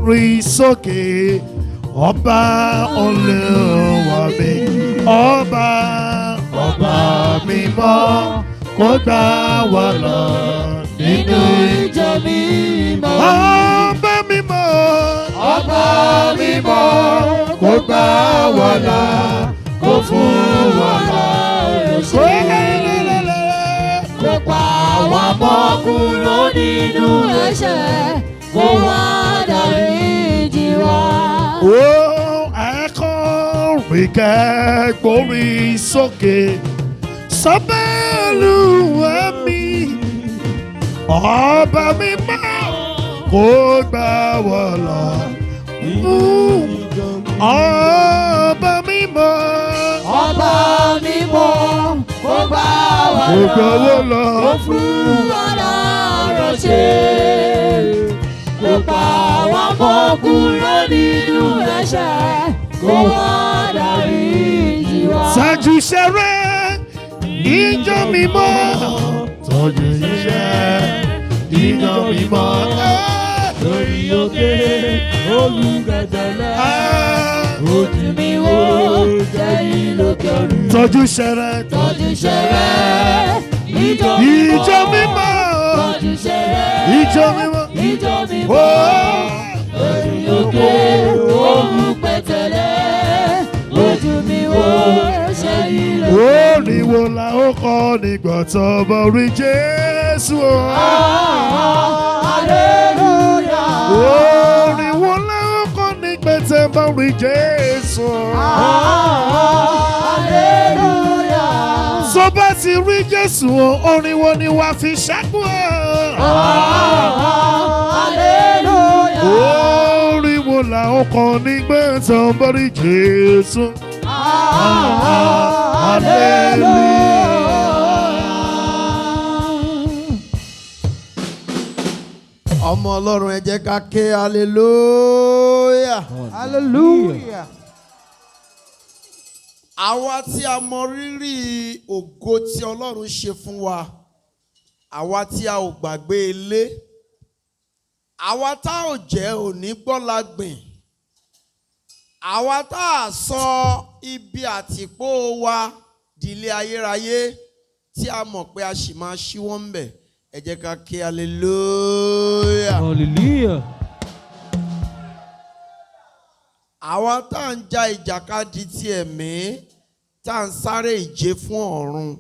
Kẹ́gbórí sókè, ọba Olúwa mi, ọba, ọba mímọ́, kó gbà wá là Nínú ìjọ mímọ́. Ọba mímọ́, Ọba mímọ́, kó gbà wá là, kó fún wa láàrọ̀ kó ṣe. lélẹ́lẹ́lẹ́. Kó pa wá mọ́ kúrò nínú ẹ̀ṣẹ̀, kó wá dáríjì wá. Ó ẹ kọrin kẹ́gbórí sókè sọ́ba Olúwa mi, ọba mímọ́, kó gbà wá là. Ọba mímọ́, Ọba mímọ́, kó gbà wá kó gbà wá là. Kó fún wa láàrọ̀ ṣe. Kó pa wá mọ́ kúrò nínú ẹ̀ṣẹ̀, kó wá dáríjì wá. Ṣáájú iṣẹ́ rẹ̀ ìjọ mímọ́, tọ́jú iṣẹ́ ìjọ mímọ́. Lórí òkè olùgbàdàlà. Ojú mi wò jẹ́ ìlókè ọ̀run. Tọ́jú iṣẹ́ rẹ̀, Tọ́jú iṣẹ́ rẹ̀ ìjọ mímọ́. Ìjọ mímọ́, Tọ́jú iṣẹ́ rẹ̀ ìjọ mímọ́. ìjọ mímọ́. Lórí òkè òun pẹ̀tẹ́lẹ̀. Ojú mi wò ṣe ìlókè. Orin wo la ó kọ nígbà tó bá rí Jésù o? Hallelujah. Orin wo la ó kọ nígbà tó bá rí Jésù o? Hallelujah. Tó bá ti rí Jésù o, orin wo ni wàá fi ṣẹ́gun o? Hallelujah. Orin wo la ó kọ nígbà tó bá rí Jésù? Hallelujah. Ọmọ Ọlọ́run, ẹ jẹ́ ká ké hallelujah. Hallelujah. Àwa tí a mọ rírì ògo tí Ọlọ́run ṣe fún wa, àwa tí a ò gbàgbé ilé, àwa tá ò jẹ́ òní gbọ́la gbìn, àwa tá a sọ ibi àtìpó wa di ilé ayérayé, tí a mọ̀ pé a sì máa ṣíwọ́ ń bẹ̀, ẹ jẹ́ ká ké hallelujah. Hallelujah. Àwa tá à ń ja ìjàkadì ti ẹ̀mí, tá à ń sáré ìje fún ọ̀run,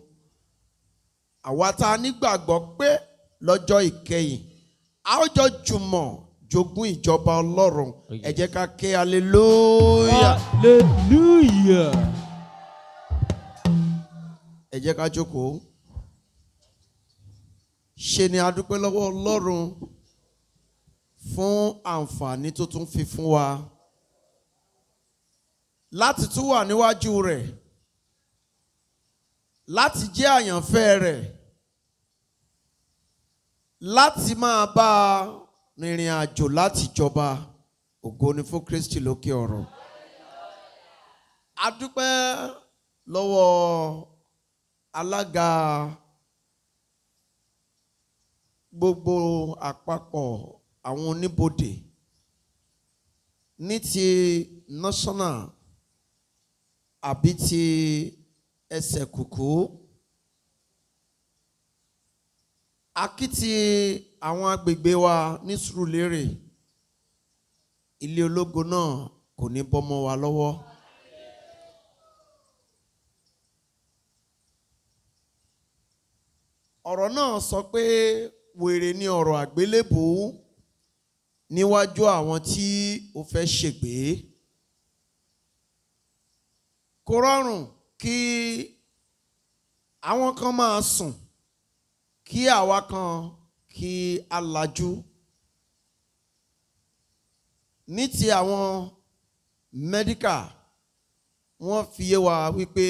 àwa tá a nígbàgbọ́ pé lọ́jọ́ ìkẹyìn a ó jọ jùmọ̀ jogún ìjọba Ọlọ́run, ẹ jẹ́ ká ké hallelujah. Hallelujah. Ẹ jẹ́ ká jókòó. Ṣe ni a dúpẹ́ lọ́wọ́ Ọlọ́run fún àǹfààní tó tún fi fún wa láti tún wà níwájú rẹ̀, láti jẹ́ àyànfẹ́ rẹ̀, láti máa bá a rìnrìn àjò láti jọba. Ògo ni fún Kristi lókè ọ̀run. A dúpẹ́ lọ́wọ́ alága gbogbo àpapọ̀ àwọn oníbodè ní ti national àbí ti ẹsẹ̀ kùkú, akítì àwọn agbègbè wa ní Sùúrùlérè. Ilé ológo náà kò ní bọ́ mọ́ wa lọ́wọ́. Ọ̀rọ̀ náà sọ pé wèrè ni ọ̀rọ̀ àgbélébùú níwájú àwọn tí ó fẹ́ ṣègbé. Kò rọrùn kí àwọn kan máa sùn kí àwa kan kí a lajú. Ní ti àwọn medical, wọ́n fi yé wa wípé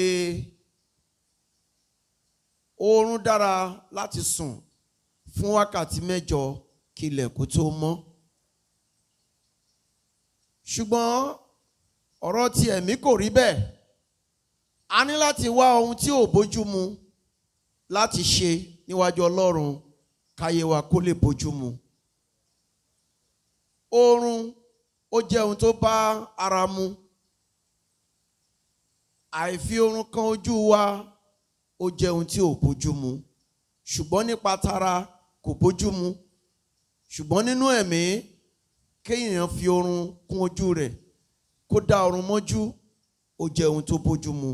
oorun dára láti sùn fún wákàtí 8 kí ilẹ̀ kó tó mọ́, ṣùgbọ́n ọ̀rọ̀ ti ẹ̀mí kò rí bẹ́ẹ̀. A ní láti wá ohun tí ò bójú mu láti ṣe níwájú Ọlọ́run káyé wa kó lè bójú mu. Oorun Ó jẹ́ ohun tó bá ara mu. Àìfi oorun kan ojú wa, ó jẹ́ ohun tí ò bójú mu, ṣùgbọ́n nípa tara kò bójú mu, ṣùgbọ́n nínú ẹ̀mí, kéèyàn fi oorun kún ojú rẹ̀, kó dá oorun mọ́jú, ó jẹ́ ohun tó bójú mu,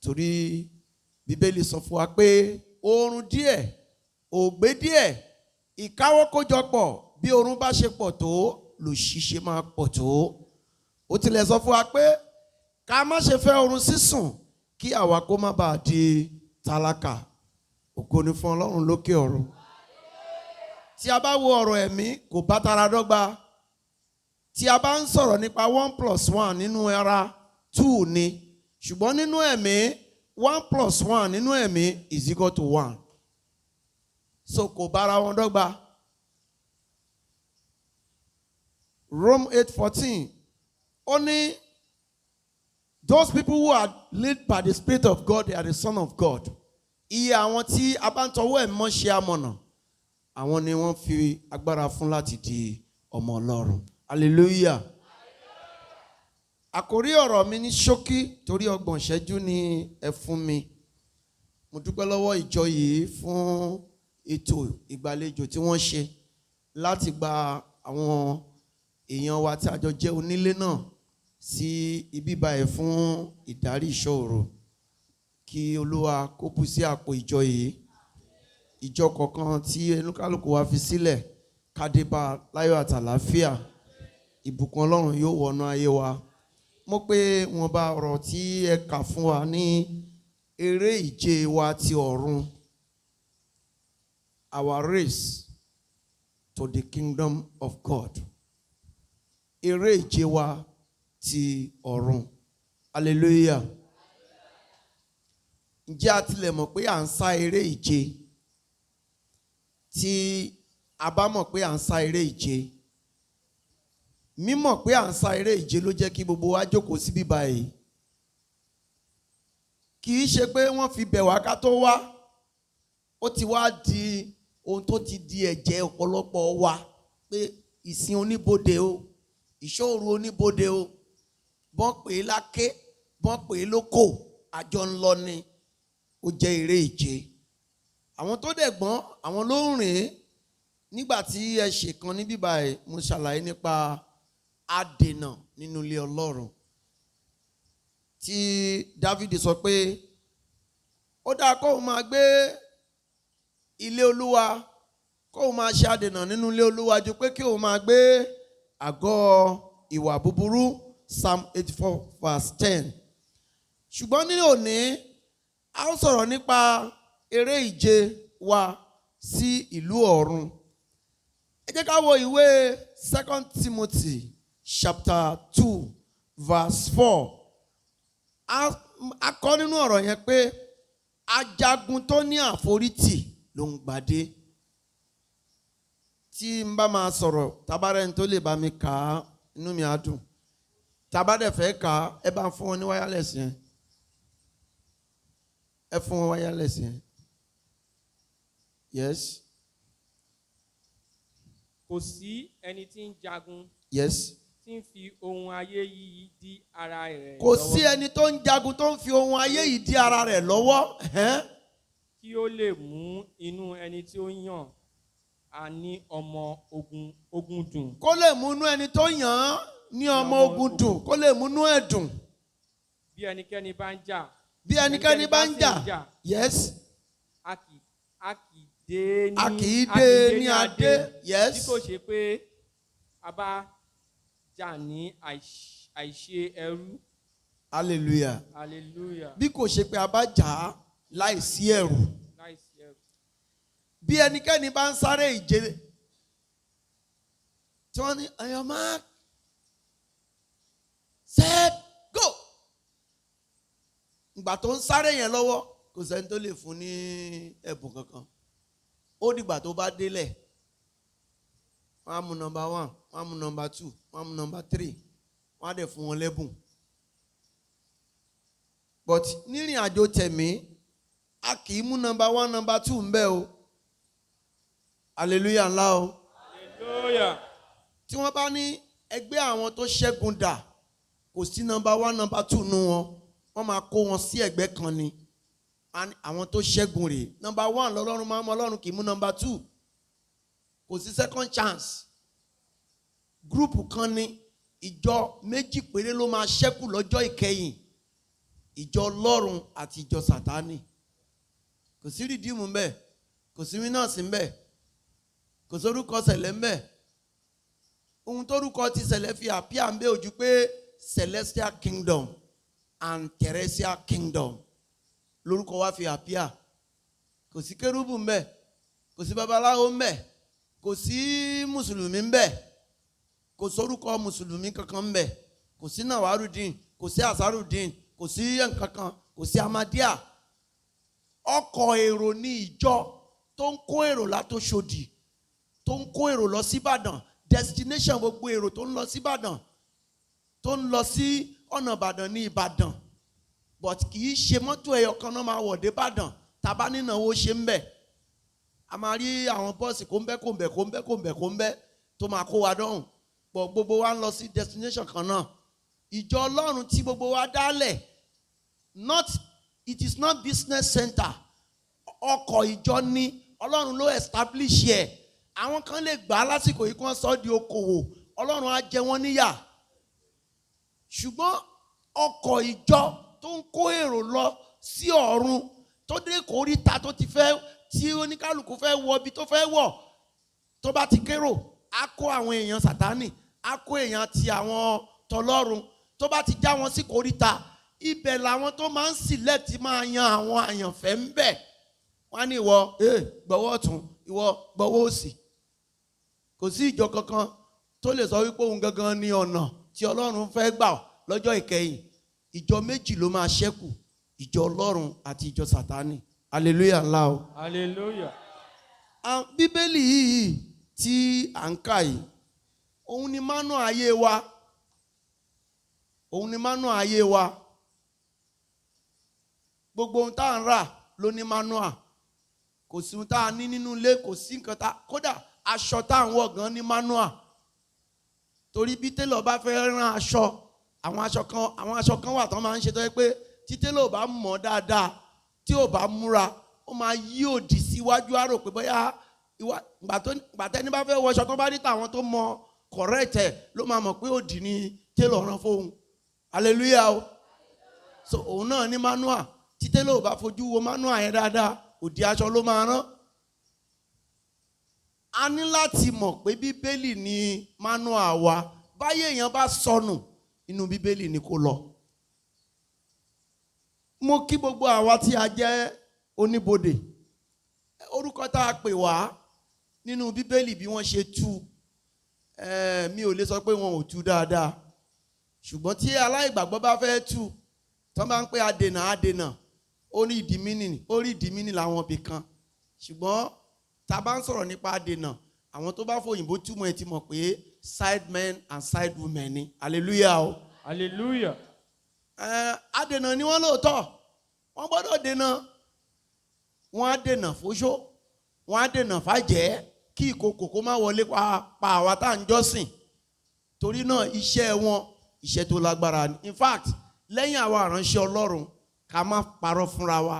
torí Bíbélì sọ fún wa pé oorun díẹ̀, òògbé díẹ̀, ìkáwọ́kójọpọ̀, bí oorun bá ṣe pọ̀ tó lòṣì ṣe máa pọ̀ tó. Ó tilẹ̀ sọ fún wa pé ká má ṣe fẹ́ oorun sísùn, kí àwa kó má bàa di tálákà. Ògo ni fún Ọlọ́run lókè ọ̀run. Tí a bá wo ọ̀rọ̀ ẹ̀mí, kò bá tara dọ́gba. Tí a bá ń sọ̀rọ̀ nípa 1 + 1 nínú ara, 2 ni, ṣùgbọ́n nínú ẹ̀mí, 1 + 1 nínú ẹ̀mí is equal to 1, so kò bára wọn dọ́gba. Rome 8:14, ó ní, "Those people who are led by the Spirit of God, they are the son of God." Iye àwọn tí a bá ń tọwọ́ ẹ̀mí mọ́ ṣe amọ̀nà, àwọn ni wọ́n fi agbára fún láti di ọmọ Ọlọ́run. Hallelujah. Àkórí ọ̀rọ̀ mi ní ṣókí, torí 30 ìṣẹ́jú ni ẹ fún mi. Mo dúpẹ́ lọ́wọ́ ìjọ yìí fún ètò ìgbàlejò tí wọ́n ṣe láti gba àwọn èèyàn wa tí a jọ jẹ́ onílé náà sí ibi báyìí fún ìdarí ìṣọ́ òru. Kí Olúwa kó bù sí àpò ìjọ yìí. Ìjọ kọ̀ọ̀kan tí olúkálùkù wa fi sílẹ̀, kádébà láyọ̀ àtàlàáfíà, ìbùkún Ọlọ́run yóò wọnú ayé wa. Mo pé wọn bá ọ̀rọ̀ tí ẹ kà fún wa ní eré ìje wa ti ọ̀run, our race to the kingdom of God, eré ìje wa ti ọ̀run. Hallelujah. Ǹjẹ́ a tilẹ̀ mọ̀ pé à ń sá eré ìje? Tí a bá mọ̀ pé à ń sá eré ìje, mímọ̀ pé à ń sá eré ìje ló jẹ́ kí gbogbo wa jókòó síbí báyìí. Kì í ṣe pé wọ́n fi bẹ̀ wá ká tó wá. Ó ti wá di ohun tó ti di ẹ̀jẹ̀ ọ̀pọ̀lọpọ̀ wa pé ìsìn oníbodè o, ìṣọ́ òru oníbodè o, bọ́n pè é láké, bọ́n pè é lóko, àjọ ń lọ ni. Ó jẹ́ eré ìje. Àwọn tó dẹ̀ gbọ́n, àwọn ló ń rìn. Nígbà tí ẹ ṣe kan níbí báyìí, mo ṣàlàyé nípa adènà nínú ilé Ọlọ́run, tí Dávidi sọ pé ó dáa kóun máa gbé ilé Olúwa, kóun máa ṣe adènà nínú ilé Olúwa, ju pé kí òun máa gbé àgọ́ ìwà búburú, Psalm 84 verse 10. Ṣùgbọ́n ní òní, a ó sọ̀rọ̀ nípa eré ìje wa sí ìlú ọ̀run. Ẹ jẹ́ ká wo ìwé Second Timothy chapter 2 verse 4. A kọ nínú ọ̀rọ̀ yẹn pé ajagun tó ní àforítì ló ń gbadé. Tí n bá máa sọ̀rọ̀, tabarẹ́ni tó lè bá mi kà á, inú mi á dùn. Tá bá dẹ̀ fẹ́ kà á, ẹ bá ń fún wọn ní wireless yẹn. Ẹ fún wọn wireless yẹn. Yes. Kò sí ẹni tí ń jagun tí ń fi ohun ayé yìí dí ara rẹ̀ Kò sí lọ́wọ́, ẹni tó ń jagun tó ń fi ohun ayé yìí dí ara rẹ̀ lọ́wọ́. Kí ó lè mú inú ẹni tí ó yàn á ní ọmọ ogun dùn. Kó lè múnú ẹni tó yàn án ní ọmọ ogun dùn, kó lè múnú ẹ̀ dùn. Bí ẹnikẹ́ni bá ń jà, Bí ẹnikẹ́ni bá ń jà, yes, a kì í dé ní a kì í dé ní adé, yes, bí kò ṣe pé a bá jà ní àìṣe ẹrú. Hallelujah. Hallelujah. Bí kò ṣe pé a bá jà á láìsí ẹ̀rù. Láìsí ẹrú. Bí ẹnikẹ́ni bá ń sáré ìje, tí wọ́n ní, "On your mark, set, go," ìgbà tó ń sáré yẹn lọ́wọ́, kò sẹ́ni tó lè fún ní ẹ̀bùn kankan. Ó dìgbà tó bá délẹ̀, wọ́n á mú number 1, wọ́n á mú number 2, wọ́n á mú number 3, wọ́n á dẹ̀ fún wọn lẹ́bùn. But nírìn àjò tẹ̀mí, a kì í mú number 1, number 2 ń bẹ́ o. Hallelujah ńlá o. Hallelujah. Tí wọ́n bá ní Ẹgbẹ́ àwọn tó ṣẹ́gun dà? Kò sí number one, number two nu wọn. Wọ́n máa kó wọn sí ẹ̀gbẹ́ kan ni. And àwọn tó ṣẹ́gun rèé. Number one lọ́lọ́run máa ń mọ. Ọlọ́run kì í mú number two. Kò sí second chance. Group kan ní ìjọ méjì péré ló máa ṣẹ́kù lọ́jọ́ ìkẹyìn: ìjọ Ọlọ́run àti ìjọ Sátánì. Kò sí Redeem ńbẹ̀, kò sí Winners ńbẹ̀, kò sórúkọ Cele ńbẹ̀. Ohun tórúkọ ti Cele fi àpíà ń bẹ ojú pé Celestial Kingdom and Terrestrial Kingdom lórúkọ wa fi àpíà. Kò sí kérúbù ńbẹ̀, kò sí babaláwo ńbẹ̀, kò sí mùsùlùmí ńbẹ̀, kò sórúkọ mùsùlùmí kankan ńbẹ̀, kò sí Nàwárùdín, kò sí Àsárùdín, kò sí nǹkankan, kò sí Amadíà. Ọkọ̀ èrò ní ìjọ tó ń kó èrò látòṣòdì, tó ń kó èrò lọ síbàdàn. Destination gbogbo èrò tó ń lọ síbàdàn, tó ń lọ sí ọ̀nà Ìbàdàn ní Ìbàdàn, but kì í ṣe mọ́tò ẹyọ kan náà máa wọ̀ dé Ìbàdàn. Tàbá nínáwó ṣe ń bẹ̀, a máa rí àwọn bọ́ọ̀sì kó ń bẹ́, kó ń bẹ́, kó ń bẹ́, kó ń bẹ́, kó ń bẹ́, tó máa kó wa dọ́hùn pọ̀. Gbogbo wa ń lọ sí destination kan náà. Ìjọ Ọlọ́run tí gbogbo wa dálẹ̀, not, it is not business center. Ọkọ̀ ìjọ ní, Ọlọ́run ló establish ẹ̀. Àwọn kan lè gbà á lásìkò yìí kí wọ́n sọ ọ́ di okòwò, Ọlọ́run á jẹ wọ́n níyà. Ṣùgbọ́n ọkọ̀ ìjọ tó ń kó èrò lọ sí ọ̀run, tó dé kóríta tó ti fẹ́, tí oníkálukú fẹ́ wọ ibi tó fẹ́ wọ̀, tó bá ti kérò, á kó àwọn èèyàn Sátánì, á kó èèyàn ti àwọn tọlọ́run. Tó bá ti já wọn sí kóríta, ibẹ̀ làwọn tó máa ń select máa yan àwọn àyànfẹ́ ń bẹ̀. Wọ́n á ní, "Ìwọ gbọ́wọ́ ọ̀tún, ìwọ gbọ́wọ́ òsì." Kò sí ìjọ kankan tó lè sọ wípé òun gangan ní ọ̀nà tí Ọlọ́run fẹ́ gbà lọ́jọ́ ìkẹyìn. Ìjọ méjì ló máa ṣẹ́kù: ìjọ Ọlọ́run àti ìjọ Sátánì. Hallelujah ńlá o. Hallelujah. Ah, Bíbélì yìí tí à ń kà yìí, òun ni manual ayé wa, òun ni manual ayé wa. Gbogbo ohun tá à ń rà ló ní manual. Kò sí ohun tá a ní nínú ilé, kò sí nǹkan tá, kódà aṣọ tá à ń wọ̀ gan ní manual, torí bí télọ̀ bá fẹ́ rán aṣọ, àwọn aṣọ kan wà tán máa ń ṣe tó yẹ pé tí télọ̀ ò bá mọ̀ dáadáa, tí ò bá múra, ó máa yí òdì síwájú, á rò pé bóyá ìgbà tẹ́ni bá fẹ́ wọṣọ, tó bá rí tàwọn tó mọ correct ẹ̀, ló máa mọ̀ pé òdì ni télọ̀ rán fóun. Hallelujah o. So òun náà ní manual. Tí télọ̀ ò bá fojú wo manual yẹn dáadáa, òdì aṣọ ló máa rán. A ní láti mọ̀ pé Bíbélì ni manual wa. Báyé èèyàn bá sọnù, inú Bíbélì ni kó lọ. Mo kí gbogbo àwa tí a jẹ́ oníbodè. Orúkọ tá a pè wá nínú Bíbélì, bí wọ́n ṣe tú, mi ò lè sọ pé wọn ò tú dáadáa, ṣùgbọ́n tí aláìgbàgbọ́ bá fẹ́ tú, tí wọ́n bá ń pè adènà, adènà, ó ní ìdí mínì, ó rí ìdí mínì láwọn ibì kan. Ṣùgbọ́n tá a bá ń sọ̀rọ̀ nípa adènà, àwọn tó bá fòyìnbó túmọ̀ ẹ ti mọ̀ pé side men and side women ni. Hallelujah o. Hallelujah. Adènà ni wọ́n lóòótọ́. Wọ́n gbọ́dọ̀ dènà. Wọ́n á dènà fóṣó, wọ́n á dènà fàjẹ́, kí ìkòkò kó má wọlé pa àwa tá à ń jọ́sìn. Torí náà, iṣẹ́ wọn, iṣẹ́ tó lágbára ni. In fact, lẹ́yìn àwa àránṣẹ́ Ọlọ́run, ká má parọ́ fúnra wa,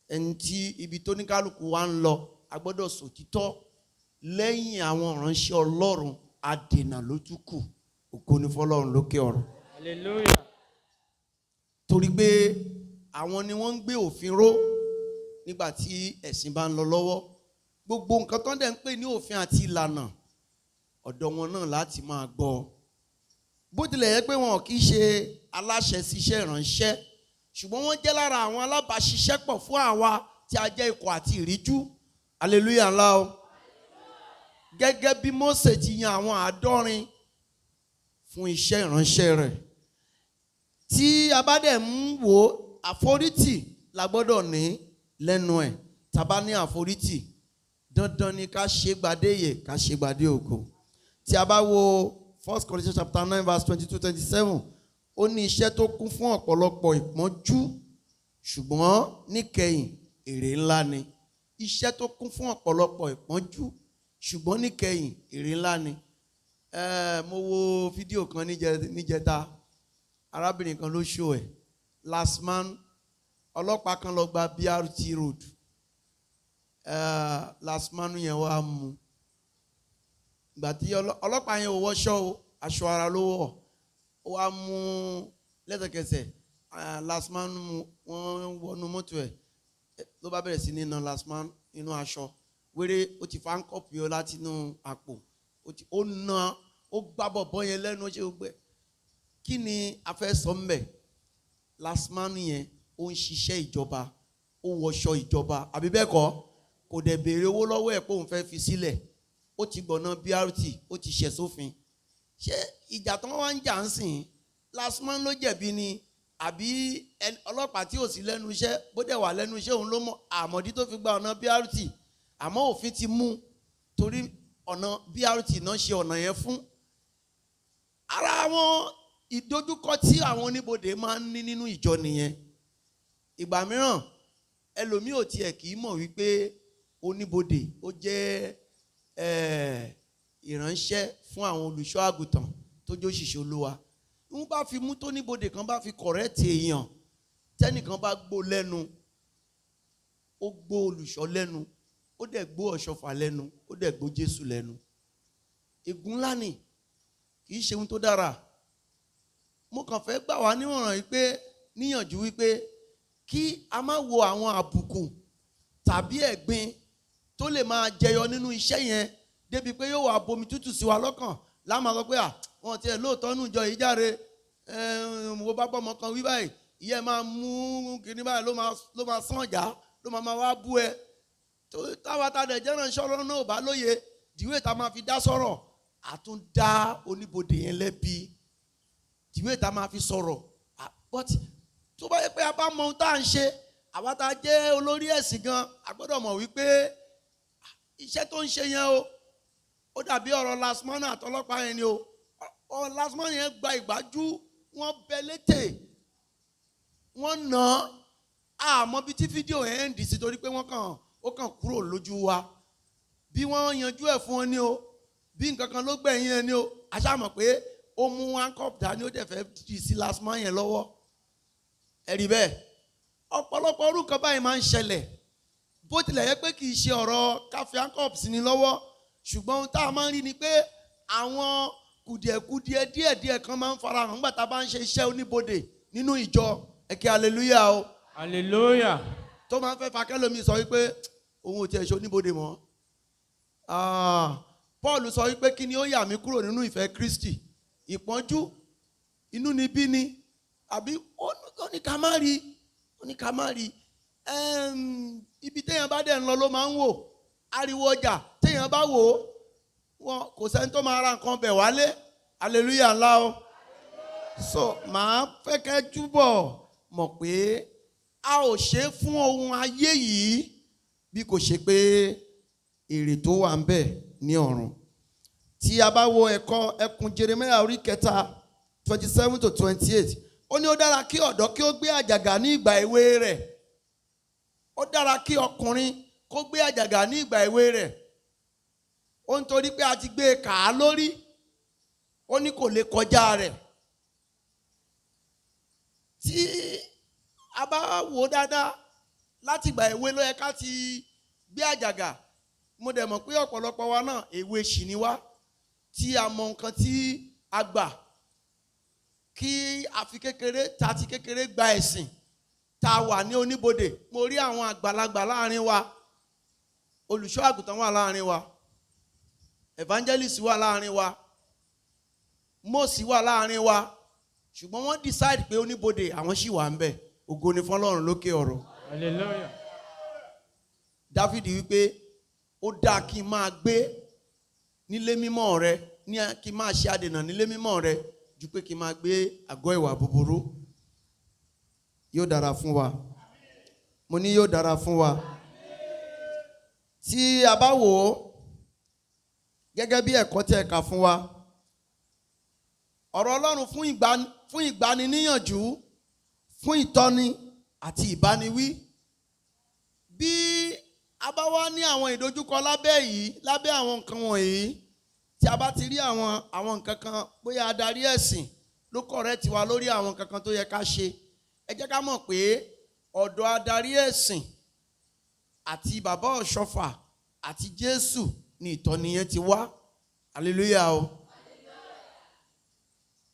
ẹni tí ibi tó ní kálukú wa ń lọ, a gbọ́dọ̀ sòtítọ́. Lẹ́yìn àwọn ìránṣẹ́ Ọlọ́run, adènà ló tún kù. Ògo ni fọlọ́run lókè ọ̀run. Hallelujah. Torí pé àwọn ni wọ́n ń gbé òfin ró nígbà tí ẹ̀sìn bá ń lọ lọ́wọ́. Gbogbo nǹkan tó ń dẹ̀ ń pè ní òfin àti ìlànà, ọ̀dọ̀ wọn náà láti máa gbọ́. Bó tilẹ̀ yẹ pé wọn kì í ṣe aláṣẹ síṣẹ́ ìránṣẹ́, ṣùgbọ́n wọ́n jẹ́ lára àwọn alábàáṣiṣẹ́pọ̀ fún àwa tí a jẹ́ ikọ̀ àti ìríjú. Hallelujah ńlá o. Gẹ́gẹ́ bí Mósè ti yan àwọn 70 fún iṣẹ́ ìránṣẹ́ rẹ̀, tí a bá dẹ̀ ń wò, àforítì la gbọ́dọ̀ ní lẹ́nu ẹ̀. Tá a bá ní àforítì, dandan ni ká ṣe gbadéyè, ká ṣe gbadé ògo. Tí a bá wo First Corinthians chapter 9 verse 22, 27, ó ní iṣẹ́ tó kún fún ọ̀pọ̀lọpọ̀ ìpọ́njú, ṣùgbọ́n níkẹyìn èrè ńlá ni. Iṣẹ́ tó kún fún ọ̀pọ̀lọpọ̀ ìpọ́njú, ṣùgbọ́n níkẹyìn èrè ńlá ni. Mo wo fídíò kan níjẹta, arábìnrin kan ló ṣó ẹ̀. Lastman ọlọ́pàá kan lọ gba BRT road. Lastman yẹn wá mú. Ìgbà tí ọlọ́pàá yẹn ò wọṣọ o, aṣọ ara ló wọ̀. Ó wá mú lẹ́sẹ̀kẹsẹ̀, lastman mú, wọ́n wọnú mọ́tò ẹ̀ ló bá bẹ̀rẹ̀ sí ní na lastman nínú aṣọ. Wéré ó ti fa ńkọ̀pù yọ láti inú àpò. Ó na, ó gbá bọ̀bọ́ yẹn lẹ́nu, ó ṣe gbogbo ẹ̀. Kí ni a fẹ́ sọ ńbẹ̀? Lastman yẹn ó ń ṣiṣẹ́ ìjọba, ó wọṣọ ìjọba, àbí bẹ́ẹ̀ kọ́, kò dẹ̀ béèrè owó lọ́wọ́ ẹ̀ pé òun fẹ́ fi sílẹ̀. Ó ti gbọ̀nà BRT, ó ti ṣẹ̀ sófin. Ṣé ìjà tí wọ́n wá ń jà ń sìn, lastman ló jẹ̀bi ni àbí ọlọ́pàá tí ò sí lẹ́nu iṣẹ́? Bó dẹ̀ wà lẹ́nu iṣẹ́, òun ló mọ̀ àmọ̀dí tó fi gba ọ̀nà BRT. Àmọ́ òfin ti mú torí ọ̀nà BRT náà ṣe ọ̀nà yẹn fún. Ara àwọn ìdojúkọ tí àwọn oníbodè máa ń ní nínú ìjọ nìyẹn. Ìgbà mìíràn ẹlòmíì ò tiẹ̀ kì í mọ̀ wípé oníbodè ó jẹ́ ìránṣẹ́ fún àwọn olùṣọ́ àgùntàn tó jẹ́ òṣìṣẹ́ Olúwa. Wọ́n bá fi mú tó níbodè kan bá fi kọ̀rẹ́tì èèyàn, tẹ́nìkan bá gbó lẹ́nu, ó gbó olùṣọ́ lẹ́nu, ó dẹ̀ gbó ọ̀ṣọ́fà lẹ́nu, ó dẹ̀ gbó Jésù lẹ́nu. Ègún ńlá ni, kì í ṣe ohun tó dára. Mo kàn fẹ́ gbà wá nímọ̀ràn wípé, níyànjú wípé kí a má wo àwọn àbùkù tàbí ẹ̀gbin tó lè máa jẹyọ nínú iṣẹ́ yẹn débi pé yóò wá bomi tútù sí wa lọ́kàn láàmú sọ pé à wọn tiẹ̀ lóòótọ́ nù jọ yìí járe. Mo bá bọ́mọ kan wí báyìí, ìyẹn máa mú kinní báyìí ló máa sàn já, ló máa wá bú ẹ. Táwa ta dẹ̀ jẹ́ ránṣẹ́ Ọlọ́run náà ò bá lóye dìwé tá a máa fi dá sọ̀rọ̀, àtún dá oníbodè yẹn lẹ́bi dìwé tá a máa fi sọ̀rọ̀. But tó bá yẹ pé a bá mọ ohun tá à ń ṣe, àwa tá a jẹ́ olórí ẹ̀sìn gan, a gbọ́dọ̀ mọ̀ wípé iṣẹ́ tó ń ṣe yẹn o, ó dàbí ọ̀rọ̀ lastman àtọlọ́pàá yẹn ni o. Lastman yẹn gba ìgbájú, wọ́n bẹ létè, wọ́n nà á. Àmọ́ bí tí fídíò yẹn ń dì sí torí pé ó kàn kúrò lójú wa. Bí wọ́n yanjú ẹ̀ fún ọ ní o, bí nǹkan kan ló gbẹ̀yìn ẹ ní o, a ṣáà mọ̀ pé ó mú handcuff dání, ó dẹ̀ fẹ́ dì sí lastman yẹn lọ́wọ́. Ẹ rí bẹ́ẹ̀, ọ̀pọ̀lọpọ̀ orúkọ báyìí máa ń ṣẹlẹ̀. Bó tilẹ̀ yẹ pé kì í ṣe ọ̀rọ̀ ká fi handcuff sí ni lọ́wọ́, ṣùgbọ́n ohun tá a máa ń rí ni pé àwọn kùdìẹ̀kudiẹ díẹ̀díẹ̀ kan máa ń farahàn nígbà tá a bá ń ṣe iṣẹ́ oníbodè nínú ìjọ. Ẹ kí hallelujah o. Hallelujah. Tó máa ń fẹ́ fakẹ́lómi sọ wípé òun ò tiẹ̀ ṣe oníbodè mọ́. Paul sọ wípé kí ni ó yà mí kúrò nínú ìfẹ́ Kristi? Ìpọ́njú, inú ni bí ni, àbí ó ní ká má rí, ó ní ká má rí. Ibi téèyàn bá dẹ̀ ń lọ ló máa ń wò. Ariwo ọjà téèyàn bá wò ó, wọn kò sẹ́ni tó máa ra nǹkan bẹ̀ wálé. Hallelujah ńlá o. So màá fẹ́ kẹ́ túbọ̀ mọ̀ pé a ò ṣe é fún ohun ayé yìí bí kò ṣe pé èrè tó wà ń bẹ̀ ní ọ̀run. Tí a bá wo ẹ̀kọ́ ẹkùn Jeremiah orí kẹta 27 to 28, ó ní ó dára kí ọ̀dọ́ kí ó gbé àjàgà ní ìgbà èwe rẹ̀. Ó dára kí ọkùnrin kó gbé àjàgà ní ìgbà èwe rẹ̀. Ó ń torí pé a ti gbé e kà á lórí, ó ní kò lè kọjá rẹ̀. Tí a bá wò ó dáadáa, láti ìgbà èwe ló yẹ ká ti gbé àjàgà. Mo dẹ̀ mọ̀ pé ọ̀pọ̀lọpọ̀ wa náà èwe ṣì ni wá, tí a mọ nǹkan tí a gbà kí a fi kékeré ta ti kékeré gba ẹ̀sìn tá a wà ní oníbodè. Mo rí àwọn àgbàlagbà láàrin wa, olùṣọ́ àgùntàn wà láàrin wa, evangelist wà láàrin wa, mọ́ọ̀sì wà láàrin wa, ṣùgbọ́n wọ́n decide pé oníbodè àwọn ṣì wà ń bẹ̀. Ògo ni fọ́lọ́run lókè ọ̀rọ̀. Hallelujah. Dáfídì wípé ó dáa kí n máa gbé nílé mímọ́ rẹ, ní kí n máa ṣe adènà nílé mímọ́ rẹ ju pé kí n máa gbé àgọ́ ìwà búburú. Yóò dára fún wa. Mo ní yóò dára fún wa. Tí a bá wò ó gẹ́gẹ́ bí ẹ̀kọ́ tí ẹ kà fún wa, ọ̀rọ̀ Ọlọ́run fún ìgbaniníyànjú, fún ìtọ́ni àti ìbániwí. Bí a bá wá ní àwọn ìdojúkọ lábẹ́ yìí, lábẹ́ àwọn nǹkan wọ̀nyí, Tí a bá ti rí àwọn nǹkan kan, bóyá adarí ẹ̀sìn ló correct wa lórí àwọn nǹkan kan tó yẹ ká ṣe, ẹ jẹ́ ká mọ̀ pé ọ̀dọ̀ adarí ẹ̀sìn àti bàbá Ọ̀ṣọ́fà àti Jésù ni ìtọ́ni yẹn ti wá. Hallelujah o.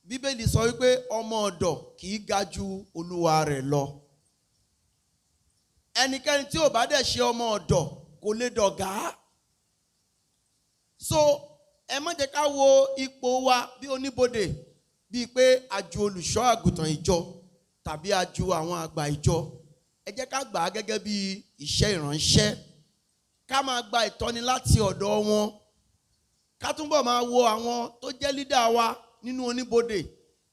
Bíbélì sọ wípé ọmọ ọ̀dọ̀ kì í ga ju olúwa rẹ̀ lọ. Ẹnikẹ́ni tí ò bá dẹ̀ ṣe ọmọ ọ̀dọ̀ kò lè dọ̀gá. So ẹ má jẹ́ ká wo ipò wa bí oníbodè bíi pé a ju olùṣọ́ àgùntàn ìjọ tàbí a ju àwọn àgbà ìjọ. Ẹ jẹ́ ká gbà á gẹ́gẹ́ bí iṣẹ́ ìránṣẹ́, ká máa gba ìtọ́ni láti ọ̀dọ̀ wọn, ká túbọ̀ máa wo àwọn tó jẹ́ leader wa nínú oníbodè.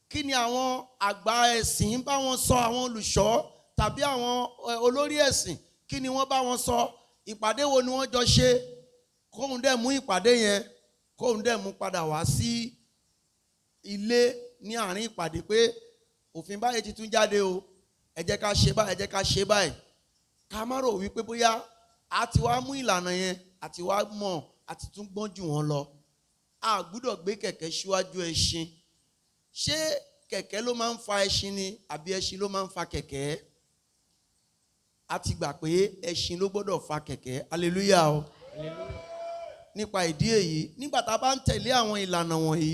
Kí ni àwọn àgbà ẹ̀sìn bá wọn sọ, àwọn olùṣọ́ tàbí àwọn olórí ẹ̀sìn, kí ni wọ́n bá wọn sọ, ìpàdé wo ni wọ́n jọ ṣe, kóun dẹ̀ mú ìpàdé yẹn, kóun dẹ̀ mú padà wá sí ilé ní àárín ìpàdé pé òfin báyìí ti tún jáde o, ẹ jẹ́ ká ṣe báyìí, ẹ jẹ́ ká ṣe báyìí. Ká má rò wípé bóyá a ti wá mú ìlànà yẹn, a ti wá mọ̀, a ti tún gbọ́n jù wọ́n lọ. A gbúdọ̀ gbé kẹ̀kẹ́ síwájú ẹṣin. Ṣé kẹ̀kẹ́ ló máa ń fa ẹṣin ni àbí ẹṣin ló máa ń fa kẹ̀kẹ́? A ti gbà pé ẹṣin ló gbọ́dọ̀ fa kẹ̀kẹ́. Hallelujah o. Nípa ìdí èyí, nígbà tá a bá ń tẹ̀lé àwọn ìlànà wọ̀nyí,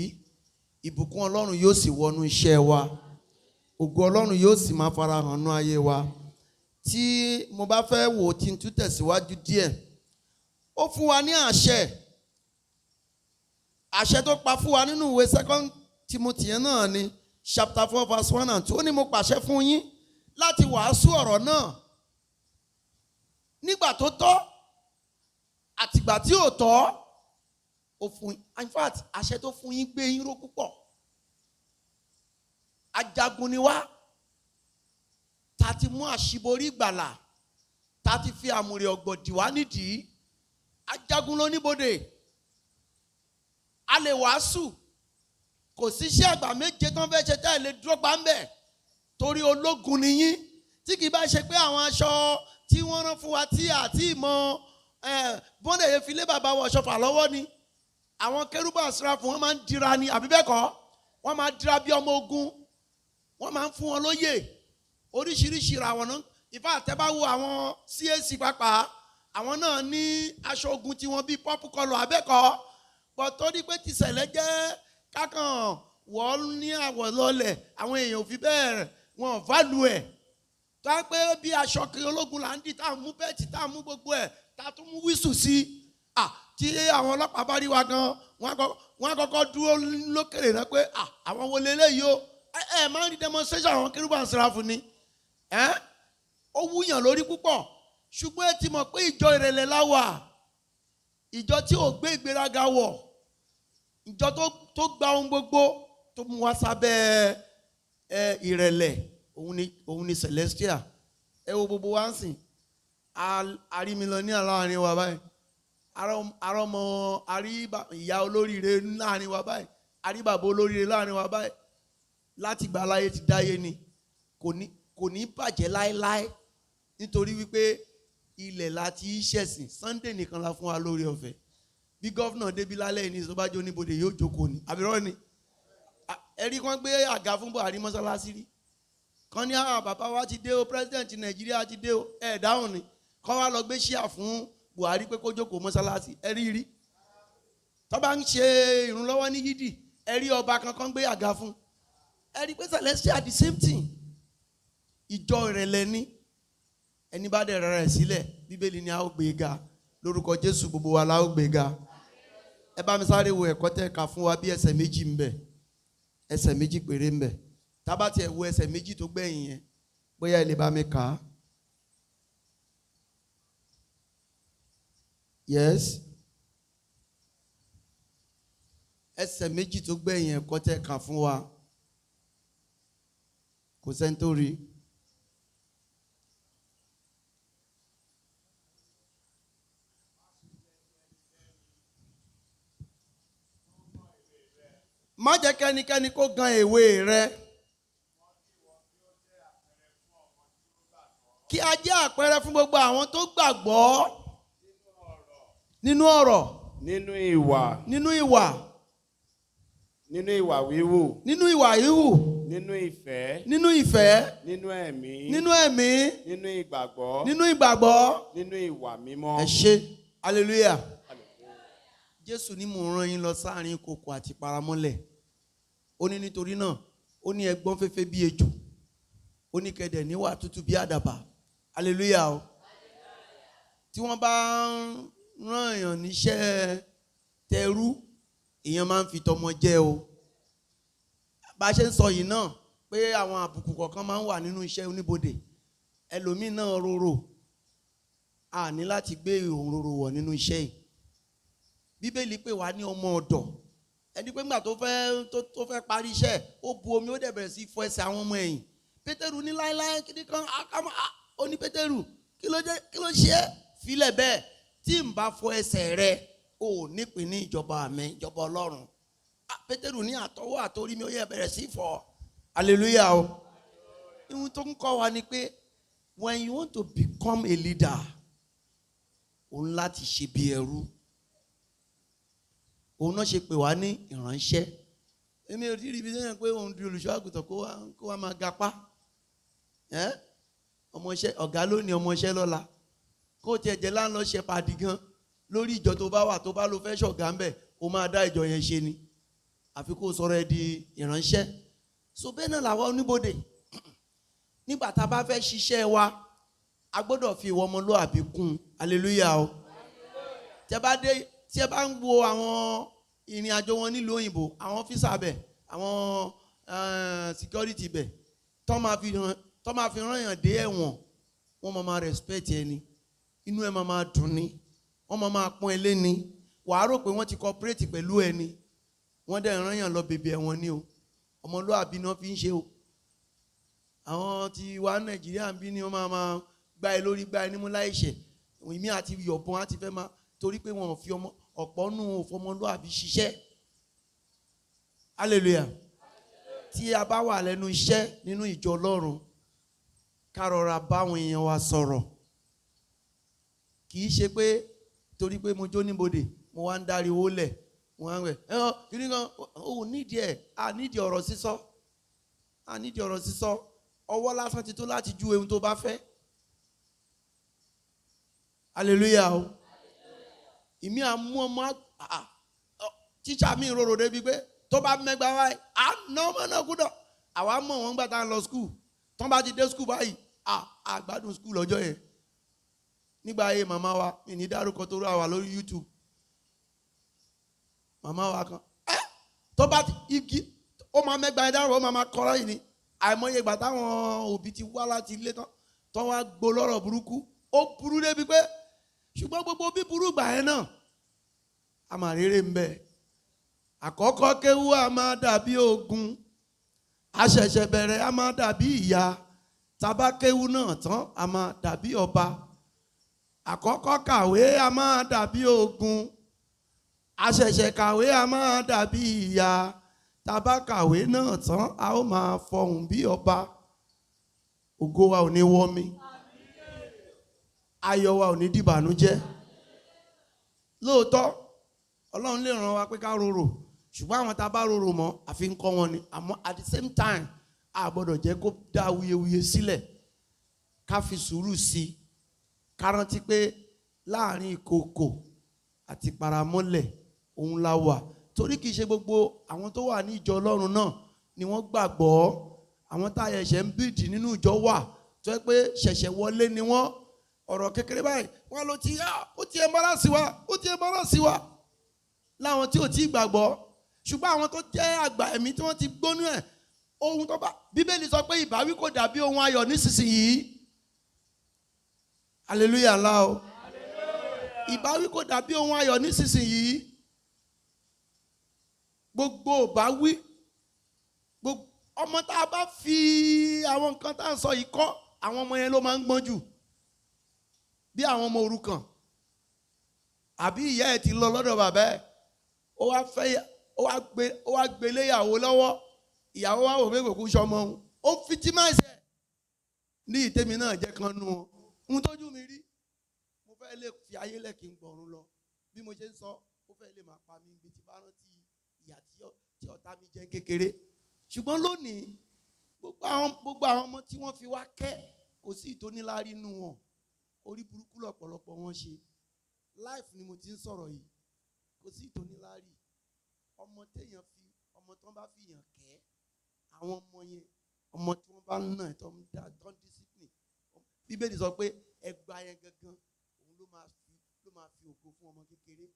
ìbùkún Ọlọ́run yóò sì wọnú iṣẹ́ wa, ògo Ọlọ́run yóò sì máa farahàn nú ayé wa. Tí mo bá fẹ́ wò ó, tí n tún tẹ̀síwájú díẹ̀, ó fún wa ní àṣẹ, àṣẹ tó pa fún wa nínú ìwé Second Timothy yẹn náà ni, chapter 4 verse 1 and 2. Ó ní, "Mo pàṣẹ fún yín láti wàásù ọ̀rọ̀ náà nígbà tó tọ́ àtìgbà tí ò tọ́." Ó fún, in fact, àṣẹ tó fún yín gbé yín ró púpọ̀. Ajagun ni wá, ta ti mú àṣíborí ìgbàlà, ta ti fi àmùrè ọ̀gbọ̀ dì wá nídìí. Ajagun lóníbodè, a lè wàásù. Kò sí iṣẹ́ àgbà méje tán fẹ́ ṣe tá ẹ̀ lè dúró pa ń bẹ̀, torí ológun ni yín. Tí kì í bá ṣe pé àwọn aṣọ tí wọ́n rán fún wa tí àti ìmọ̀ bọ́ndẹ̀ yẹn fi lé bàbá wọ ṣọfà lọ́wọ́ ni. Àwọn kérúbù àsíráfù, wọ́n máa ń dira ni, àbí bẹ́ẹ̀ kọ́? Wọ́n máa dira bí ọmọ ogun, wọ́n máa ń fún wọn lóyè oríṣiríṣi ìràwọ̀ náà. Ìfá àtẹ́bá wo àwọn CAC pàápàá, àwọn náà ní aṣọ ogun tiwọn bíi purple colour abẹ́kọ̀ bọ̀, torí pé tìṣẹ̀lẹ̀ jẹ́ kákan wọ́n ní àwọ̀ lọlẹ̀, àwọn èèyàn ò fi bẹ́ẹ̀ wọn value ẹ̀ tó á pé bí aṣọ kiri ológun là ń dì, tá à ń mú belt, tá à ń mú gbogbo ẹ̀, tá a tún mú wíṣù sí i. Tí àwọn ọlọ́pàá bá rí wa gan, wọ́n á kọ́kọ́ dúró lókèrè náà pé àwọn wo leléyìí o. Ẹ ẹ máa ń rí demonstration àwọn kérúbù and seraphim ni ẹ, ó wúyàn lórí púpọ̀. Ṣùgbọ́n ẹ ti mọ̀ pé ìjọ ìrẹ̀lẹ̀ la wà, ìjọ tí ò gbé ìgbéraga wọ̀, ìjọ tó gba ohun gbogbo, tó mú wá sábẹ́ ìrẹ̀lẹ̀, òun ni Celestial. Ẹ wo gbogbo wa ń sìn, arímilọ́níà láàrin wa báyìí, arọmọ arí ìyá olóríire láàrin wa báyìí, arí bàbá olóríire láàrin wa báyìí. Láti gbà láyé ti dáyé ni, kò ní bàjẹ́ láéláé, nítorí wípé ilẹ̀ láti ṣẹ̀sìn. Sunday nìkan la fún wa lórí ọ̀fẹ́. Bí governor débi lálẹ́ yìí ní ìsọ̀bájú, oníbodè yóò jókòó ni, àbírọ́ ni? Ẹ̀rí kan gbé àga fún Buhari mọ́sálásí rí kan ní àwọn bàbá wa ti dé o, president Nàìjíríà ti dé o. Ẹ̀ dáhùn ni kọ́ wa lọ gbé chair fún Buhari pé kó jókòó mọ́sálásí. Ẹ̀rí rí tó bá ń ṣe ìrúnlọ́wọ́ ní yídì, ẹ̀rí ọba kankan gbé àga fún. Ẹ̀rí pé Celestial, the same thing, ìjọ ìrẹ̀lẹ̀ ni. Ẹni bá dẹ̀ rẹ̀ sílẹ̀, Bíbélì ni a ó gbé e ga. Lórúkọ Jésù, gbogbo wa la ó gbé e ga. Ẹ bá mi sáré wo ẹ̀kọ́ tẹ́ ka fún wa bí ẹsẹ̀ 2 ń bẹ, ẹsẹ̀ 2 péré ń bẹ. Tá bá tiẹ̀ wo ẹsẹ̀ 2 tó gbẹ̀yìn yẹn, bóyá ẹ lè bá mi kà á. Yes, ẹsẹ̀ 2 tó gbẹ̀yìn ẹ̀kọ́ tẹ́ kà fún wa, kò sẹ́ni tó rí. Má jẹ́ kẹ́nikẹ́ni kó gan èwe rẹ. Kí a jẹ́ àpẹẹrẹ fún gbogbo àwọn tó gbàgbọ́ nínú ọ̀rọ̀, nínú ìwà, nínú ìwà, Nínú ìwà wíwù. Nínú ìwà híhù. Nínú ìfẹ́. Nínú ìfẹ́. Nínú ẹ̀mí. Nínú ẹ̀mí. Nínú ìgbàgbọ́. Nínú ìgbàgbọ́. Nínú ìwà mímọ́. Ẹ ṣé, hallelujah. Jésù ní mò ń rán yín lọ sáàrin ìkòkò àti paramọ́lẹ̀. Ó ní nítorí náà, ó ní ẹgbọ́n fẹ́fẹ́ bí ejò, ó ní kẹdẹ̀ níwà tútù bí àdàbà. Hallelujah o. Tí wọ́n bá ń rán èèyàn níṣẹ́ tẹrú, èèyàn máa ń fi tọmọ jẹ́ o. Bá a ṣe ń sọ yìí náà pé àwọn àbùkù kọ̀ọ̀kan máa ń wà nínú iṣẹ́ oníbodè, ẹlòmíì náà rorò, a ní láti gbé òǹrorò wọ̀ nínú iṣẹ́ yìí. Bíbélì pè wá ní ọmọ ọ̀dọ̀. Ẹni pé ńgbà tó fẹ́ parí iṣẹ́, ó bu omi, ó dẹ̀ bẹ̀rẹ̀ sí fọ ẹsẹ̀ àwọn ọmọ ẹ̀yìn. Pétérù ní láéláé kíní kan ó ní Pétérù, kí ló jẹ́, kí ló ṣe é? Filẹ̀ bẹ́ẹ̀, tí n bá fọ ẹsẹ̀ rẹ, ò nípìn ní ìjọba mi, ìjọba Ọlọ́run. Pétérù ní àtọwọ́ àtorí mi, ó yẹ bẹ̀rẹ̀ sí fọ. Hallelujah o. Ihun tó ń kọ́ wa ni pé when you want to become a leader, òun láti ṣe bí ẹrú. Òun náà ṣe pè wá ní ìránṣẹ́. Èmi ò tí ì rí ibi sẹ́yìn pé òun di olùṣọ́ àgùntàn kó wá máa gapá. Ọmọọṣẹ́ ọ̀gá lónìí, ọmọọṣẹ́ lọ́la. Kó tiẹ̀ jẹ́ láńlọ́ ṣe pàdé gan lórí ìjọ tó bá wà, tó bá lo fẹ́ ṣọ̀gá ń bẹ̀, ó máa dá ìjọ yẹn ṣe ni. Àfi kó sọ̀rọ̀ ẹ di ìránṣẹ́. So bẹ́ẹ̀ náà làwọn oníbodè. Nígbà tá a bá fẹ́ ṣiṣẹ́ wa, a gbọ́dọ̀ fi ìwọ ọmọlúwàbí kún. Hallelujah o. Tí ẹ bá dé, tí ẹ bá ń wo àwọn ìrìn àjò wọn nílùú òyìnbó, àwọn ọ́fíìsà bẹ̀, àwọn security bẹ̀, tó máa fi rán yàn dé ẹ̀wọ̀n, wọ́n máa máa respect ẹni, inú ẹ máa máa dùn ni, wọ́n máa máa pọ́n ẹ lé ni, wàá rò pé wọ́n ti cooperate pẹ̀lú ẹni, wọ́n dẹ̀ rán yàn lọ bèbè ẹ̀wọ̀n ni o. Ọmọlúwàbí náà fi ń ṣe o. Àwọn tí wà Nàìjíríà ń bí ni wọ́n máa máa gbá ẹ lórí, gbá ẹ nímú láìṣẹ̀, ìmí àti yọ̀bọ̀n á ti fẹ́ máa, torí pé wọn ò fi ọmọ ọ̀pọ̀ nù òfọmọlúàbí ṣiṣẹ́. Hallelujah. Tí a bá wà lẹ́nu iṣẹ́ nínú ìjọ Ọlọ́run, ká rọra báwọn èèyàn wa sọ̀rọ̀. Kì í ṣe pé torí pé mo jó níbodè, mo wá ń dáriwó lẹ̀, mo wá ń wẹ̀ ẹ ọ kí ni kan ò nídìí ẹ̀, a nídìí ọ̀rọ̀ sísọ, a nídìí ọ̀rọ̀ sísọ. Ọwọ́ lásán ti tó láti ju ohun tó bá fẹ́. Hallelujah o. Ìmí àmú ọmọ tíṣà mi rorò débi pé tó bá mẹ́gbàá wáyé, à ná ọmọ náà kúdọ̀. Àwa mọ̀ wọ́n gbà tá a lọ skul. Tọ́ bá ti dé skul báyìí, à gbádùn skul lọ́jọ́ yẹn. Nígbà ayé màmá wa, mi ní dárúkọ tó rà wá lórí YouTube. Màmá wa kan, tó bá ti igi, ó máa mẹ́gbàá ẹ dárò, ó máa kọ́rọ́ yìí ni. Àìmọye ìgbà táwọn òbí ti wá láti ilé tán, tán wá gbó lọ́rọ̀ burúkú. Ó burú débi pé, ṣùgbọ́n gbogbo bíburú gbà yẹn náà, a máa rere ń bẹ. Àkọ́kọ́ kéwú a máa dàbí ogun, a ṣẹ̀ṣẹ̀ bẹ̀rẹ̀ a máa dàbí ìyá, tàbá kéwú náà tán a máa dàbí ọba. Àkọ́kọ́ kàwé a máa dàbí ogun, a ṣẹ̀ṣẹ̀ kàwé a máa dàbí ìyá, tàbá kàwé náà tán a ó máa fọhùn bí ọba. Ògo wa ò ní wọ́ mi, ayọ̀ wa ò ní dìbànújẹ́. Lóòótọ́ Ọlọ́run lè ràn wá pé ká rorò, ṣùgbọ́n àwọn tá a bá rorò mọ́ àfi ń kọ́ wọn ni. Àmọ́ at the same time, a gbọ́dọ̀ jẹ́ kó dá wuyewuye sílẹ̀, ká fi sùúrù sí i, ká rántí pé láàrin ìkòkò àti paramọ́lẹ̀ òun la wà. Torí kì í ṣe gbogbo àwọn tó wà ní ìjọ Ọlọ́run náà ni wọ́n gbàgbọ́. Àwọn tá a ṣẹ̀ṣẹ̀ ń bìdì nínú ìjọ wà tó yẹ pé ṣẹ̀ṣẹ̀ wọlé ni wọ́n. Ọ̀rọ̀ kékeré báyìí wọ́n ló ti yá, ó ti embarrass wa, ó ti embarrass wa, láwọn tí ò tí gbàgbọ́. Ṣùgbọ́n àwọn tó jẹ́ àgbà ẹ̀mí tí wọ́n ti gbónú ẹ̀, ohun tó bá Bíbélì sọ pé ìbáwí kò dàbí ohun ayọ̀ nísinsìnyí. Hallelujah ńlá o. Ìbáwí kò dàbí ohun ayọ̀ nísinsìnyí. Gbogbo ìbáwí, gbogbo ọmọ tá a bá fi àwọn nǹkan tá a sọ yìí kọ́, àwọn ọmọ yẹn ló máa ń gbọ́n jù. Bí àwọn ọmọ òrukàn, àbí ìyá ẹ̀ ti lọ lọ́dọ̀ bàbá ẹ̀, ó wá fẹ́, ó wá gbélé ìyàwó lọ́wọ́, ìyàwó wa wò pé kò kú sọmọ òun, ó fi tí máa ṣe ní ìtẹ́mi náà jẹ́ kan nu wọn. Ohun tójú mi rí, mo fẹ́ lè fi ayé lẹ̀ kí n gbọ̀run lọ. Bí mo ṣe ń sọ, ó fẹ́ lè máa pa mí ibi tí bá rántí ìyà tí ọ̀tá mi jẹ kékeré. Ṣùgbọ́n lónìí, gbogbo àwọn ọmọ tí wọ́n fi wá kẹ́, kò sí ìtóníláárí nínú wọn. Orí burúkú lọ̀pọ̀lọpọ̀ wọn ṣe. Life ni mo ti ń sọ̀rọ̀ yìí. Kò sí ìtóníláárí. Ọmọ téèyàn fi, ọmọ tó ń bá fi yàn kẹ́, àwọn ọmọ yẹn, ọmọ tí wọ́n bá ń nà, tó ń dá, tó ń discipline. Bíbélì sọ pé ẹgba yẹn gangan, òun ló máa fi ògo fún ọmọ kékeré.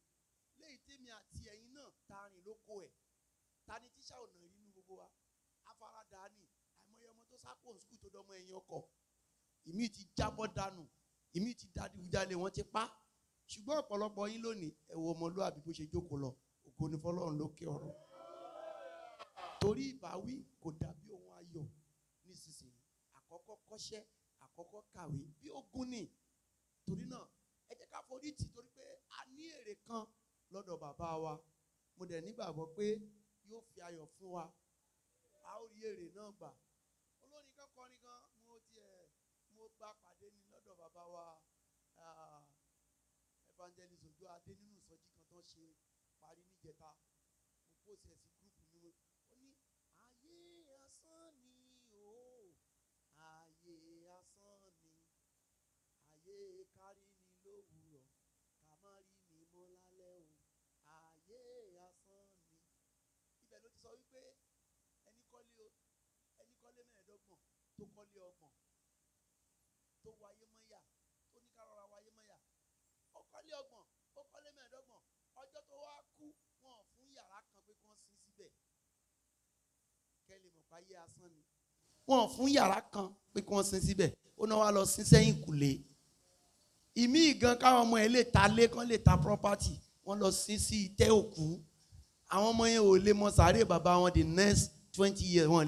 Léyìí tèmi àti ẹ̀yin náà ta rìn lóko ẹ̀, ta ni tíṣà ò nà rí nínú gbogbo wa? Afárádá ni. Àìmọye ọmọ tó sá kúrò school tó dọmọ ẹ̀yìn ọkọ̀. Ìmí ti jábọ́ dànù, ìmí ti dadigunjalè, wọ́n ti pa. Ṣùgbọ́n ọ̀pọ̀lọpọ̀ yín lónìí, ẹ wo ọmọlúwàbí bó ṣe jókòó lọ. Ògo ni fọ́lọ́run lókè ọ̀run. Torí ìbáwí kò dàbí ohun ayọ̀ nísinsìnyí. Àkọ́kọ́ kọ́ṣẹ́, àkọ́kọ́ kàwé bí ogun ni. Torí náà, ẹ jẹ́ ká forí tì, torí pé a ní èrè kan lọ́dọ̀ bàbá wa. Mo dẹ̀ nígbàgbọ́ pé yóò fi ayọ̀ fún wa, a ó rí èrè náà gbà. Olórin kan kọrin kan, mo tiẹ̀ mo bá pàdé ní lọ́dọ̀ bàbá wa, Evangelist Ojú Adé, nínú ìsọjí kan tó ń ṣe parí níjẹta. Mo post ẹ̀ sí group mi. Ó ní, "Ayé asán ni o, ayé asán ni, ayé kárí ni lówùrọ̀, ká má rí ni mọ́ lálẹ́ o, ayé asán ni." Ibẹ̀ ló ti sọ wípé ẹni kọ́lé 25, tó kọ́lé 30, tó wáyé mọ́yà, tó ní ká rọra wáyé mọ́yà. Ó kọ́lé 30, ó kọ́lé 25. Ọjọ́ tó wá kú, wọn ò fún yàrá kan pé kí wọ́n sin síbẹ̀. Kẹ́ lè mọ̀ pé ayé asán ni. Wọn ò fún yàrá kan pé kí wọ́n sin síbẹ̀. Ó náà wá lọ sin sẹ́yìn kùlé. Ìmí gan, káwọn ọmọ ẹ̀ lè ta lé, kán lè ta property, wọ́n lọ sin sí itẹ́ òkú. Àwọn ọmọ yẹn ò lè mọ sàárè bàbá wọn. The next 20 years, wọn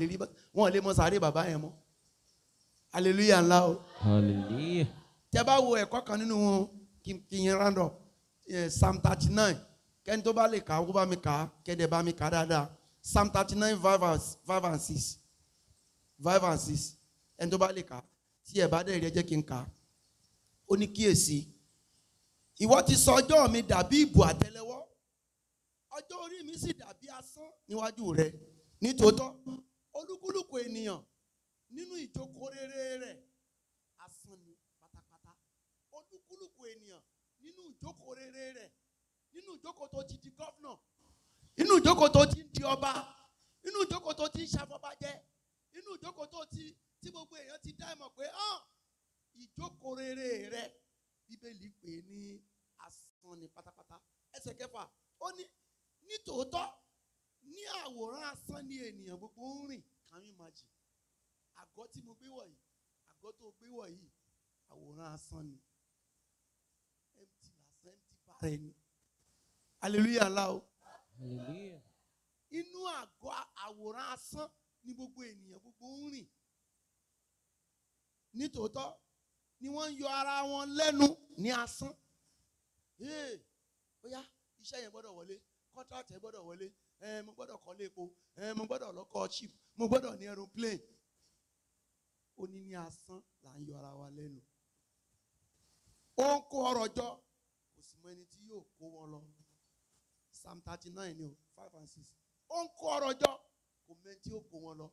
ò lè mọ sàárè bàbá yẹn mọ́. Hallelujah ńlá o. Hallelujah. Tẹ bá wo ẹ̀kọ́ kan nínú kí n round up, Psalm 39, kẹ́ni tó bá lè kà á, kó bá mi kà á, kẹ́ni bá mi kà á dáadáa. Psalm 39 5 and 6, 5 and 6. Ẹni tó bá lè kà á, tí ẹ bá dẹ̀ rí, ẹ jẹ́ kí n kà á. Ó ní, "Kíyèsí, ìwọ ti sọ ọjọ́ mi dàbí ìbò àtẹ́lẹwọ́, ọjọ́ orí mi sì dàbí asán níwájú rẹ. Nítòótọ́, olúkúlùkù ènìyàn nínú ìjókòó rere rẹ̀, asán ni pátápátá." Olúkúlùkù ènìyàn nínú ìjókòó rere rẹ̀, nínú ìjókòó tó ti di governor, nínú ìjókòó tó ti ń di ọba, nínú ìjókòó tó ti ń ṣàfọbàjẹ́, nínú ìjókòó tó ti tí gbogbo èèyàn ti dá ìmọ̀ pé hàn, ìjókòó rere rẹ̀, Bíbélì pè é ní asán ni pátápátá. Ẹsẹ̀ kẹfà, ó ní, "Nítòótọ́, ní àwòrán asán ni ènìyàn gbogbo ń rìn." Can you imagine? Àgọ́ tí mo gbé wọ̀ yìí, àgọ́ tó gbé wọ̀ yìí, àwòrán asán ni. Empty lásán, empty barrel ni. Hallelujah ńlá o. Hallelujah. Inú àgọ́ àwòrán asán ni gbogbo ènìyàn gbogbo ń rìn. Nítòótọ́ ni wọ́n ń yọ ara wọn lẹ́nu ní asán. Ee, bóyá iṣẹ́ yẹn gbọ́dọ̀ wọlé, contract yẹn gbọ́dọ̀ wọlé, ẹ mo gbọ́dọ̀ kọ́lé epo, ẹ mo gbọ́dọ̀ lọ́kọ̀ ship, mo gbọ́dọ̀ ní aeroplane. Ó ní ní asán là ń yọ ara wa lẹ́nu. Ó ń kó ọrọ̀ jọ, kò sì mọ ẹni tí yóò kó wọn lọ. Psalm 39 ni o, 5 and 6. Ó ń kó ọrọ̀ jọ, kò mẹ́ni tí yóò kó wọn lọ.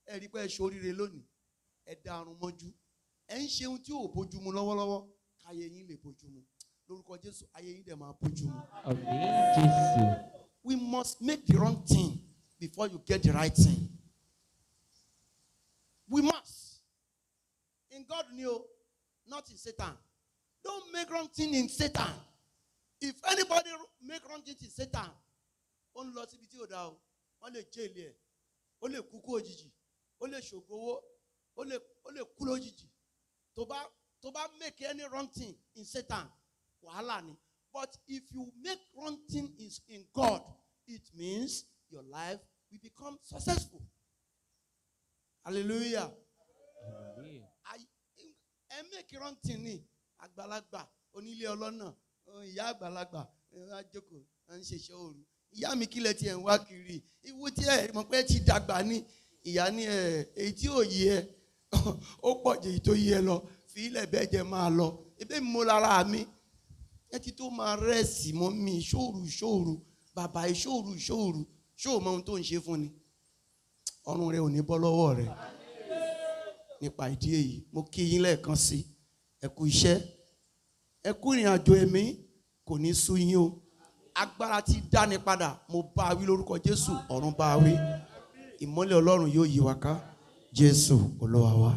Ẹ rí i pé ẹ ṣoríire lónìí, ẹ dárun mọ́jú, ẹ ń ṣe ohun tí ò bójú mu lọ́wọ́lọ́wọ́, káyé yín lè bójú mu. Lórúkọ Jésù, ayé yín dẹ̀ máa bójú mu. Àmín Jésù. We must make the wrong thing before you get the right thing. We must. In God ni o, not in Satan. Don't make wrong thing in Satan. If anybody make wrong thing in Satan, ó ń lọ síbi tí ò dá o. Wọ́n lè jẹ́ ilé ẹ̀, ó lè kú kú òjijì, ó lè ṣògo owó, ó lè kú lójijì. Tó bá make any wrong thing in Satan, wàhálà ni. But if you make wrong thing in God, it means your life will become successful. Hallelujah. Hallelujah. Ẹ make wrong thing ni àgbàlagbà onílé ọlọ́nà, ìyá àgbàlagbà ẹ wá jókòó, ẹ ń ṣiṣẹ́ òru. Ìyá mi, kílẹ̀ tí ẹ̀ ń wá kiri? Ìwú tí ẹ mọ̀ pé ẹ ti dàgbà ní. Ìyá ní ẹ èyí tí ò yí ẹ ó pọ̀ jù èyí tó yí ẹ lọ. Fi ilẹ̀ bẹ́ẹ̀ jẹ́ máa lọ. Ebe mi mo lára mi. Ẹ ti tó máa rest mọ́ mi. Ìṣòro ìṣòro bàbá, ìṣòro ìṣòro. Ṣé o mọ ohun tó ń ṣe fún ni? Ọrùn rẹ ò ní bọ́ lọ́wọ́ rẹ. Nípa ìdí èyí, mo kí yín lẹ́ẹ̀kan sí, ẹ kú iṣẹ́, ẹ kú ìrìn àjò ẹ̀mí, kò ní sú yín o. Agbára ti dáni padà, mo bá a wí lórúkọ Jésù, ọ̀run bá a wí. Ìmọ́lẹ̀ Ọlọ́run yóò yí wa ká. Jésù Olúwa wa.